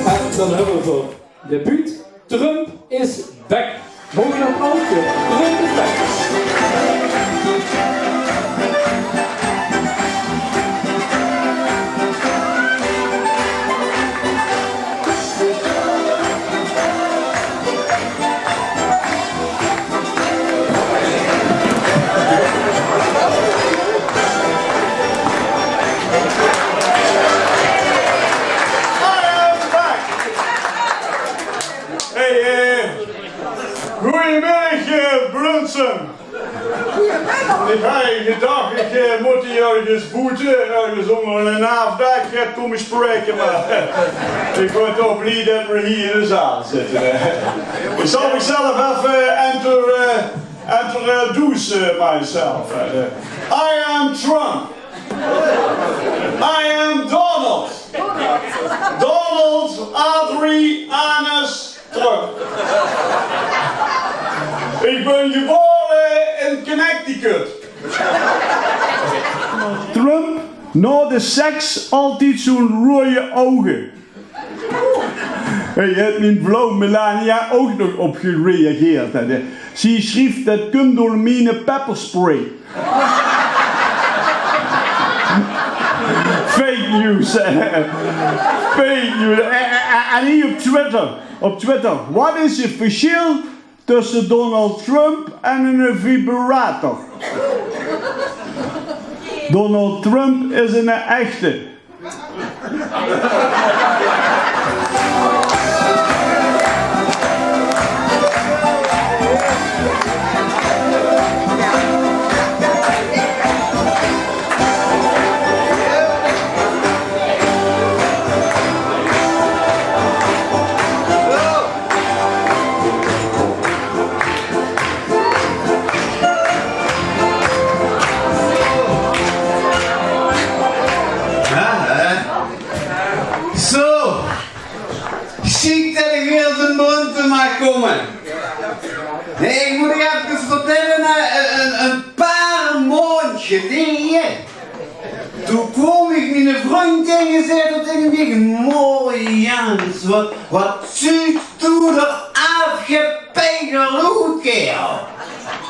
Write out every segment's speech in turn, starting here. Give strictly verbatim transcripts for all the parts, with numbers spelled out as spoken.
En dan höbbe v'r veur de buut: Trump is back. Moge v'r applaus gaeve? Trump is back. Hey, eh, goeiemiddig, eh, Brunson. Ich haw gedach, ich, eh, mót hie örges boete, örges ónger ein aafdaak, eh, kómme spraeke, mer ich bön toch blie det v'r hie in de zaal zitte, hè. Ich zal mich zelf effe, eh, inter-, eh, introduce myself, hè. I am Trump. I am Donald. Donald Adrianus Trump. Ich bön gebore in Connecticut. Trump, nao de seks altied zoe'n roeje ouge. Hey, haet mien vrouw Melania ouch nog op gereageerd, hè. Zie sjrief: det kump door miene pepperspray. Fake news. Fake news. En, en, en hie op Twitter. Op Twitter. Waat is 't versjil tösse Donald Trump en eine vibrator? Donald Trump is eine echte. Jao, hè? Zo. Sjiek det ich weer zoe'n móndje maag kómme. Nae, ich mót uch efkes vertèlle, ein, ein, ein paar maondj geleje Toen kwaam ich miene vrundj taenge, zag d'r taenge mich: "Mooi, Jans, wat, wat zuus doe d'r aafgepeiger oet, kaerel."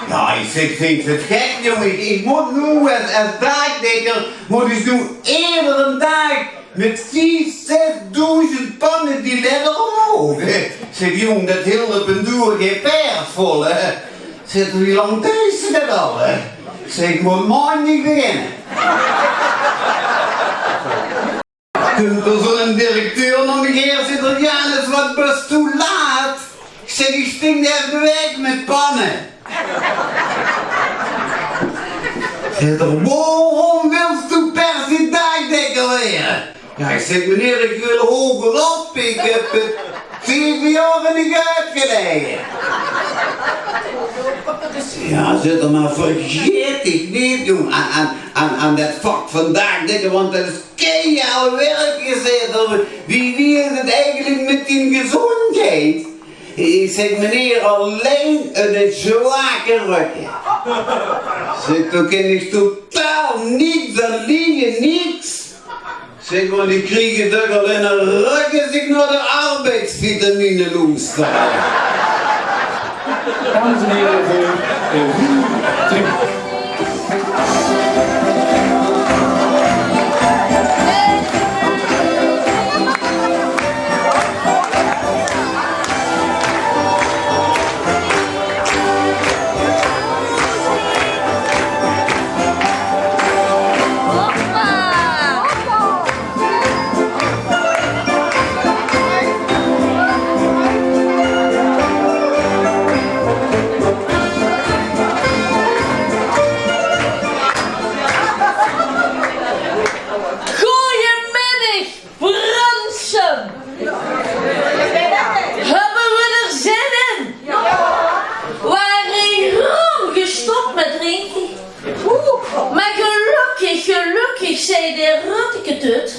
Jao, ich zèk: "Vinjs se 't gek, jóng? Ich, ich mót noe es, es daakdekker, mót ich noe eder daag mit vief, zesdoezend panne die ledder ómhoeg." Ich zèk: "Jóng, det hilt op den doer gein paerd vol, hè." Zaet 'r: "Wie lang deis se det al, hè?" Ich zèk: "Mót maondig beginne." Kump d'r zoe'n directeur nao mich haer, zaet 'r: "Janus, wat bös doe laat?" Ich zèk: "Ich sting de hele waek mit panne." Zaet 'r: "Waorom wils doe per se daakdekker waere?" Jao, ich zèk: "Meneer, ich wil hoger op. Ich höb, eh, twieëntwintig jaor in de guit gelaege." Jao, zaet 'r, mer vergaet dich neet, jóng, aan, aan, aan, aan det vak van daakdekker, want det is keihel werk," zaet 'r. "Wie, wie is 't eigelik mit dien gezóndjheid?" Ich zèk: "Meneer, allein 't zwakke rökke." Zèk: "Dao kin ich totaal niks aan, allein niks." Zèk: "Want ich krieg toch allein rök es ich nao de arbeidsvitamine loester." Dames en heren, voor, eh, Ruud Trip. Goeiemiddig, Brunssum. Höbbe v'r d'r zin in? V'r höbbe ruim gestop mit drinke. Mer gelökkig, gelökkig, zag de Rutte 't: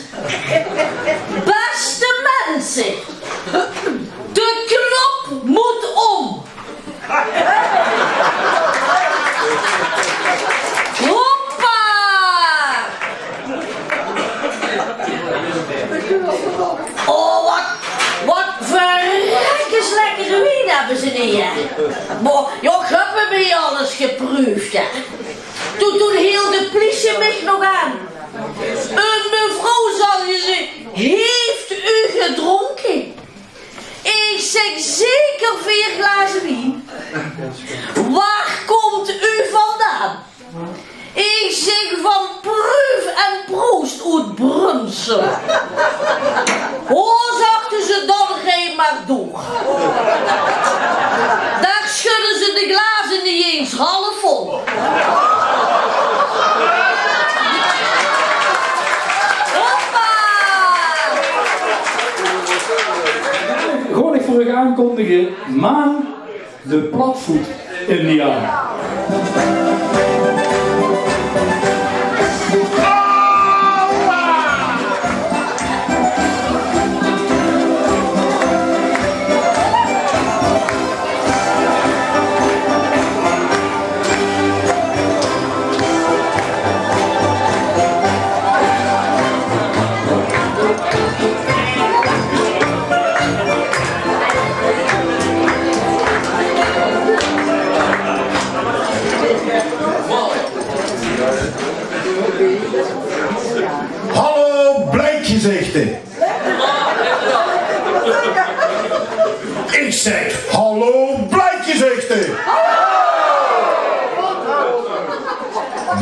"Bèste minse, de knop mót óm." Hoppa! Boah, jao, ich höb bie alles gepreuf, jao. Toen, toen hield de pliesie mich nog aan. "Eh, mevrouw," zag ze, "heeft u gedronken?" Ich zèk: "Zeker veer glaze wien." "Waar komt u vandaan?" Ich zèk: "Van Preuf en Proost oet Brunssum." "Ho," zag ze, "dan rij maar door." Dao sjödde ze de glaze neet ins half vol. Hoppa! Gaon ich veur uch aankondige, Maan de platvoet-indiaan. Hallo, bleikgezichte. Ich zèk: "Hallo, bleikgezichte."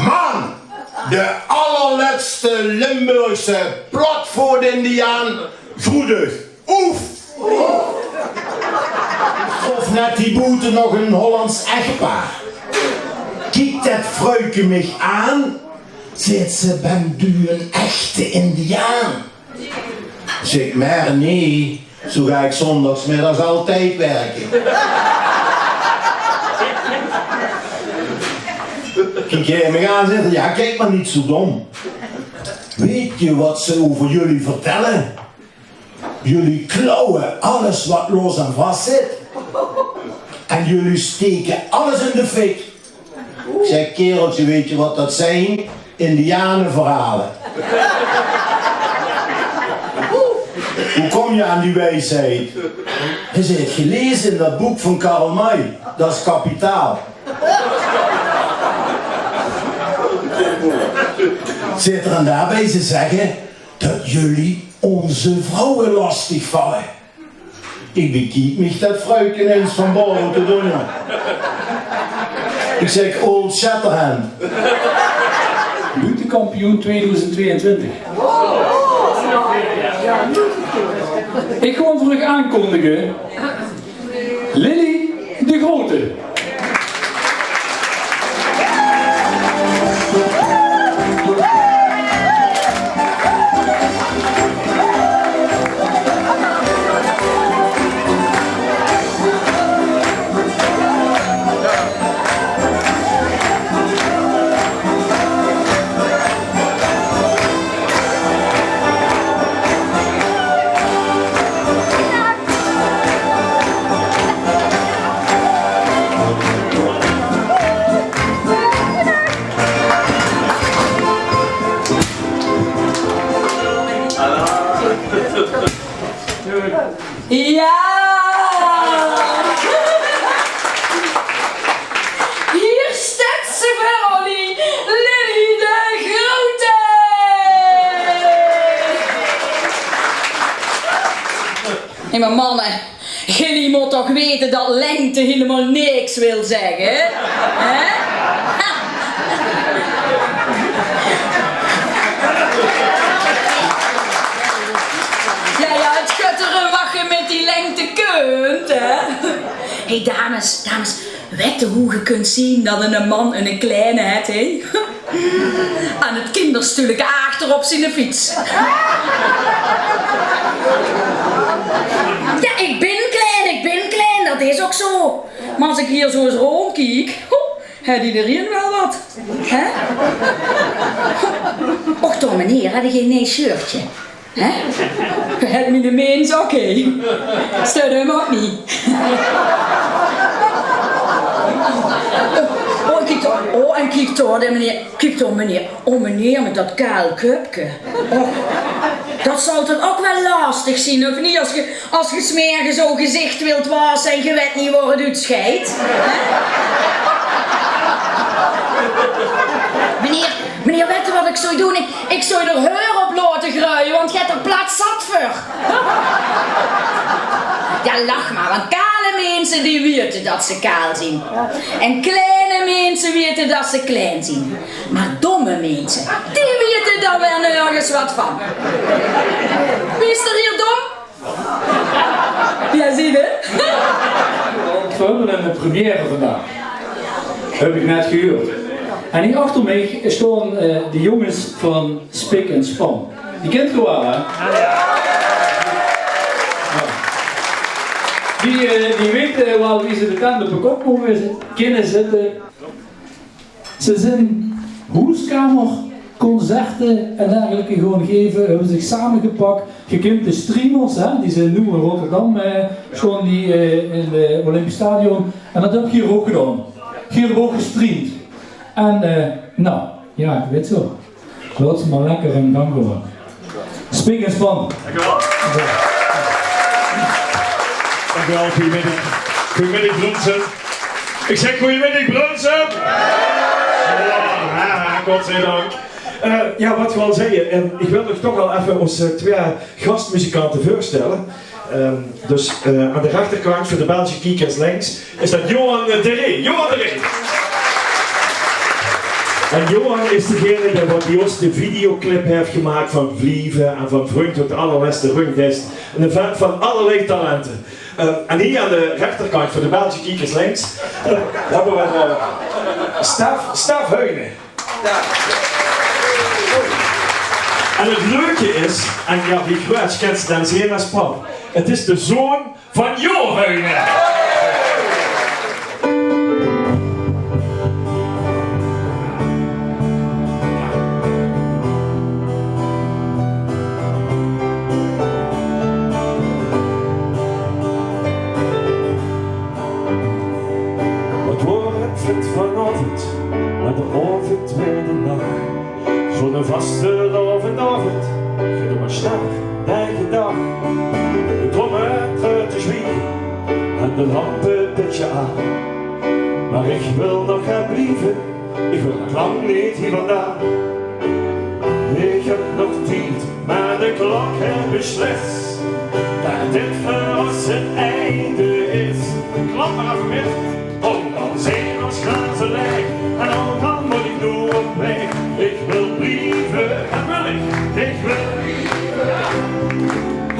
Maan de allerlètste Limburgse platvoot-indiaan groet uch. Oef! Ich trof net hie boete nog ein Hollands echtpaar. Kiek det vruike mich aan, zaet ze: "Bent u een echte indiaan?" Zèk ich: "Mer nae, zo gaon ich zóndigsmiddigs altied wirke." Kiek hae mich aan, zaet hae: "Ja, kijk maar niet zo dom. Weet je wat ze over jullie vertellen? Jullie klauwen alles wat los en vast zit. En jullie steken alles in de fik." Ich zèk: "Kereltje, weet je wat dat zijn? Indianenverhalen." "Hoe kom je aan die wijsheid?" Hae zaet: "Gelezen in dat boek van Karl May, dat is kapitaal." Zaet hae: "En daarbij ze zeggen dat jullie onze vrouwen lastig vallen." Ich bekiek mich det vruike ins van bove tot ónger. Ich zèk: "Old Shatterhand." Buuttekampioen tweeduizend tweeëntwintig. Ich gaon veur uch aankondige, Lily de Grote. Ja! Hier steit ze veur ollie, Lily de Grote! Hé, mer manne, gillie mót toch wete dat lengte hielemaol niks wil zègke, hè? Hè? Ja, ja, 't geit d'r um wat ge mit die lengte kunt, hè? Hé, dames, dames, wèt ge wie ge kunt zeen dat eine man eine kleine het, hè? Aan 't kinderstulke achter op zien fiets. Ja, ich bin klein, ich bin klein, dat is ouch zo. Mer es ich hie zo ins róndjkiek, hè, het ederein waal wat. Hè? Och, domme meneer, het ge gein nuuj shirtje? Hè? Ge het miene mins, oké. Steit 'm ouch neet. Oh, kiek toch. Oh, en kiek dao, de meneer, kiek dao, meneer. Oh, meneer mit dat kaal köpke. Och, dat zal toch ouk waal lastig zien, of neet? As ge, as ge 's mergens ow gezich wilt wasse en ge wet neet wor 't oetsjeit. Hè? Meneer, meneer, wet ge wat ik zou doen? Ik, ik zou d'r heur op laote greuje, want ge het d'r plaats zat veur. Ja, lach maar, want kale minse die wete dat ze kaal zien. En kleine minse wete dat ze klein zien. Maar domme minse, die wete dao weer nergens wat van. Wie is d'r hier dom? Ja, zie je? We hebben een première vandaag. Heb ik net gehuurd. En hier achter mij staan, eh, de jongens van Spik en Span. Die kent ge waal, hè? Ja. Die, eh, die wete waal wie ze de tent op de kop moge zette, kinne zette. Ze zien hoeskamerconcerte en dergelijke gewoon geve, hebben zich samengepak. Ge kint de Streamers, hè, die zien noe in Rotterdam, eh, sjoon die, eh, in de Olympisch Stadion. En dat heb ik hier ouk gedaon. Hier heb ik ouk gestreamd. En, eh, nou, ja, ik weet zo. Laot ze maar lekker hun gang gaon. Spik en Span. Dank u wel. Dank u wel, goeiemiddag. Goeiemiddag, Brunssum. Ik zeg goeiemiddag, Brunssum. Ja, ja, godzijdank. Eh, ja, wat we al zeiden, eh, ik wil nog toch wel even onze twee gastmuzikanten voorstellen. Ehm, dus, eh, aan de rechterkant, veur de Belsje kiekers links, is dat Johan, eh, de Ree. Johan de Ree. En Johan is degene die wat bij ons de videoclip heeft gemaakt van Vlieve en van Vrunj tot de allerleste Vrunj. Hij is een vent van allerlei talenten. Ehm, en hier aan de rechterkant, veur de Belsje kiekers links, eh, hebben we, eh, Stef, Stef Heunen. En het leuke is, en ja, wie groeats kent ze dan zeer als pap. Het is de zoon van Jo Heunen. Wat woort het vanaovend, maar de aovend weer de nacht. Zo'n vastelaovendsaovend, ge doot maar star bij gedacht. De tromme treunt te zwiege en de lampe petje aan. Maar ik wil nog gaer blieve, ik wil nog lang neet hie vandaan. Ik heb nog tied, maar de klok het beslis dat dit veur os het einde is. Klap maar even mit. Ouk al zien os glaze laeg en ouk al mot ik noe op waeg, ik wil blieve. Dat wil ik, ik wil blieve.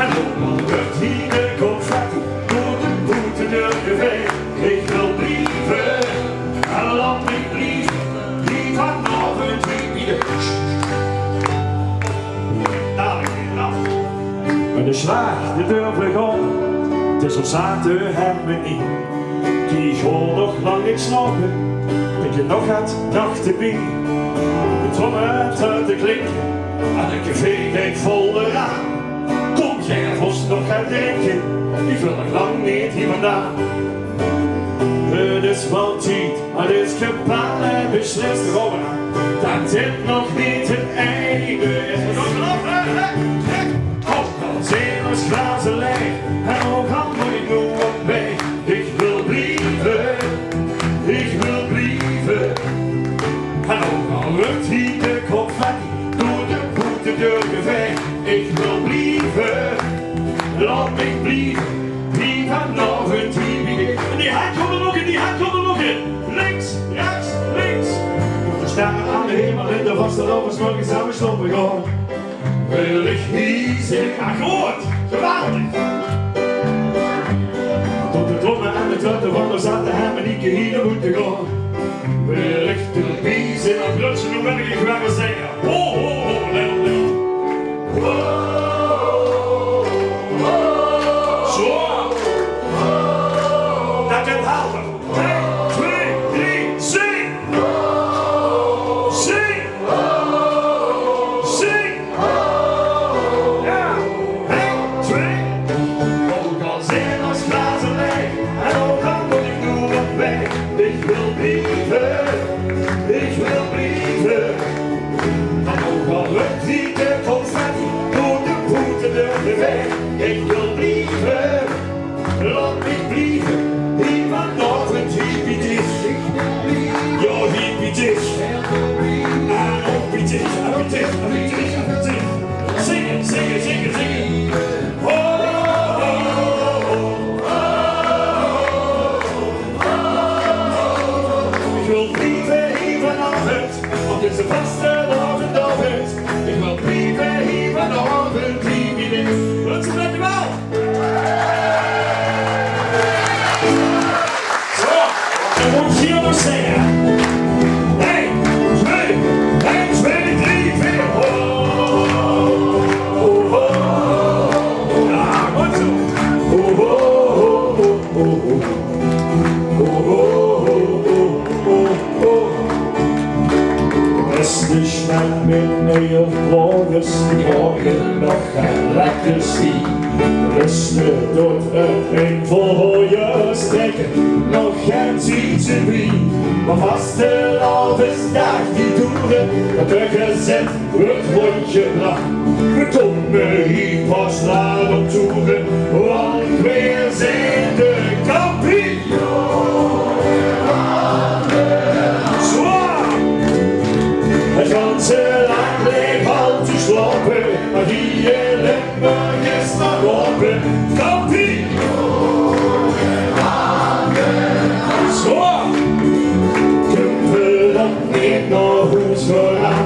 En ouk al wuuert hie de confetti door de boetedeur gevaeg, ik wil blieve. En laot mich blieve, hie vanaovend hie bie de Daling. Maar de slaag, de deur vleug op, het is al zate hemmen in. Die gaon nog lang neet slaope, ik heb nog get nachte bie. De tromme treunt te klinke en de café geit vol d'raan. Kom, gaef os nog get drinke, ik wil nog lang neet hie vandaan. Het is waal tied, maar het is gepaal en beslis, dat dit nog neet het einde is. Ouk al zien os glaze laeg en ouk al mot ik noe op waeg, ik wil blieve, ik wil blieve. En ouk al wuuert hie de confetti door de boetedeur gevaeg, ik wil blieve. Laot mich blieve, hie vanaovend hie bie de. En die hand kump d'r nog in, die hand kump d'r nog in. Links, rechts, links. Door te stare aan de hemel in de vastelaovesmorge same slaope gaon, wil ik hie zeen. Ah, good, geweldig. Tot de tromme en de trutte van de zate hemmen hie hie mote gaon, wil ik d'rbie zeen. En Brunssum, noe wil ik gaer zinge. Ho, ho, ho, let op, let op. Zo. Dat kint helder. Ein, twee, drie, zing. Zing. Zing. Ja. Ein, twee. Ouk al zien os glaze laeg en ouk al mot ik noe op waeg, ik wil blieve. Vastelaovend, aovend, ich wil blieve hie vanaovend, blieve hie. Wils se det waal? Zo, dan mót ich hie nog zègke. Ein, twee, ein, twee, drie, veer. Ho, ho, ho. Jao, good zo. Ho, ho, ho, ho, ho, ho. Ho, ho, ho, ho, ho, ho. Is de smaak mit neer vogels die morgen nog gaan lekker zien. Rusten doet er een voor je steken, nog geen ziet ze wie. Maar vastelaovesdaag die doeren, dat er gezet wordt, wordt je brak. We komen hier pas laat op toeren, want weer zijn de kampioen. Zwaar! Het ganse land leek al te slaope, maar hie in Limburg is nog ope. Kampioen! Zwaar! Toen we dan neet nao hoes gaon,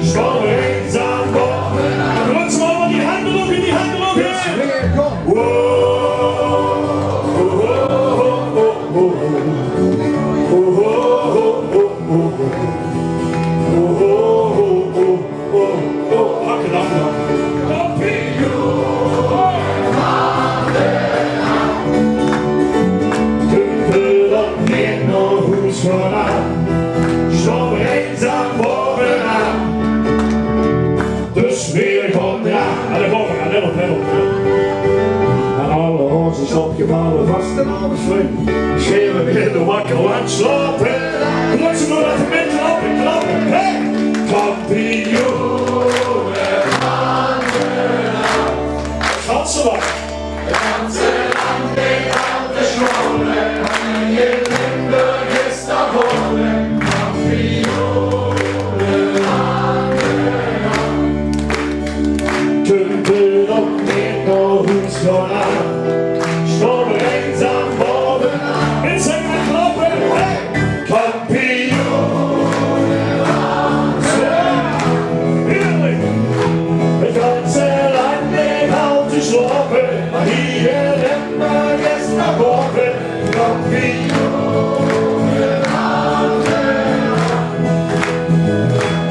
staon we einzaam bove. Good zo, allemaol die heng d'rop, die heng d'rop, hè! Wow! Ho, ho, ho, ho, ho. Ho, ho, ho, ho, ho, ho. Ho, ho, ho, ho, ho, ho. Hak 't af, man. Kampioen! Toen we dan neet nao hoes gaon, staon we einzaam bovenaan. Dus weer gaon, jao, en dan gaon we, jao, let op, let op, hè. En alle roze is opgevallen, vastelaovesvrind. Schele weer de wakker, want slaope. Laot ze nog effe mit klappe, klappe. Hey! Kampioen! Ganse wakker. Toen we op neet nao hoes gaon, staon we einzaam bovenaan. Minse, gaon klappe, hey! Kampioen! Heerlijk! Het ganse land leek al te slaope, maar hie in Limburg is nog ope. Kampioen!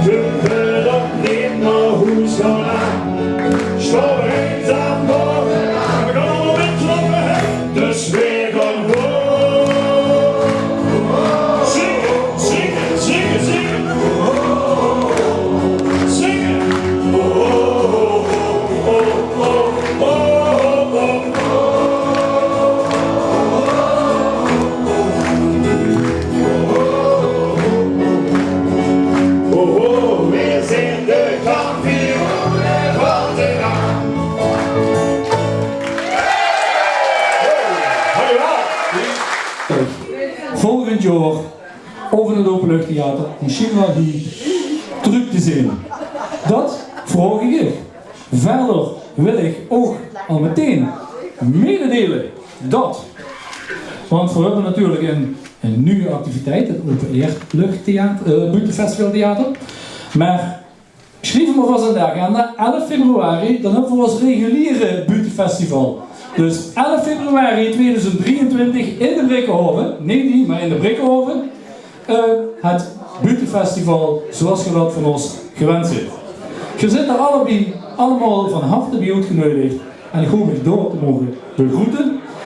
Toen we op neet nao hoes gaon, staon we einzaam bovenaan. We gaon allemaol mit klappe, hè? Dus weer gaon. Zinge, zinge, zinge, zinge. Zinge. Ho, ho, weer zeen de kampioene van de nacht. Volgend jaor of in 't openluchttheater, mesjien waal hie, trök te zeen. Dat vraog ich uch. Wiejer wil ich ouch al meteen mededeile dat, want veer höbbe natuurlik ein, ein nuuj activiteit, 't openluchttheater, eh, buuttefestivaltheater. Mer sjrief 'm alvas in de agenda, elf februari, dan höbbe veer ós reguliere buuttefestival. Dus elf februari tweeduizend drieëntwintig in de Brikkehaove, neet hie, mer in de Brikkehaove. Eh, het buuttefestival zoals geer dat van ós gewend zeet. Geer zeet allebei allemaol van harte bie oetgeneudig en ich haop uch dao te moge begroete.